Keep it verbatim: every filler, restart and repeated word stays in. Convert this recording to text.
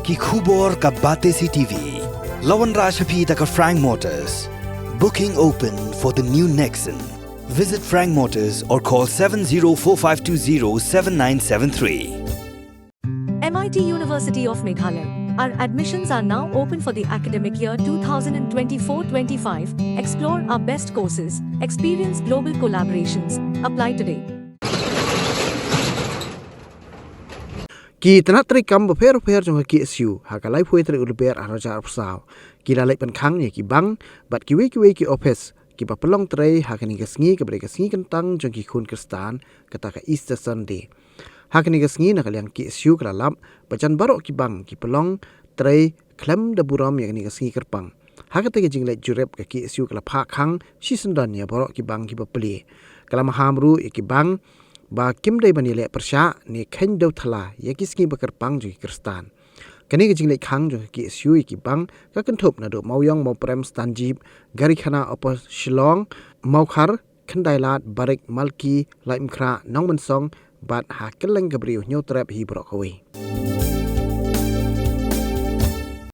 Ki khubor ka Batesi T V. La wanrah sha phi da ka Frank Motors. Booking open for the new Nexon. Visit Frank Motors or call seven zero four five two zero seven nine seven three. M I T University of Meghalaya. Our admissions are now open for the academic year twenty twenty-four twenty-five. Explore our best courses, experience global collaborations. Apply today. Ki tnat treikam bapher bapher jong ka K S U ha ka laiphew tarik u Lber arhajar arphew saw ki la leit pynkhang ïa ki bank bad kiwei kiwei ki ophis kiba pynlong trei ha kane ka sngi kaba dei ka sngi kyntang jong ki khun Khristan, kata ka Easter Sunday. Ha kane ka sngi na ka liang K S U ka la lap ba jan baroh ki bank ki pynlong trei khlem da burom ïa kane ka sngi kyrpang. Ha kata ka jingleit jurip ka K S U ka la phah khang shisyndon ïa baroh ki bank kiba plie. Ka la maham ruh ïa ki bank ba kim dei ban ïaleh pyrshah ne kheiñ dew thala ïa ki sngi ba kyrpang jong ki Khristan. Kane ka jingleit khang jong ka K S U ïa ki bank ka kynthup naduh Mawiong, Mawprem, Stanjip, Garikhana, Upper Shillong, Mawkhar, Khyndailad, Barik, Malki, Laitumkhrah, Nongmynsong bad ha kylleng ka Bri u Hynñiewtrep hi baroh kawei.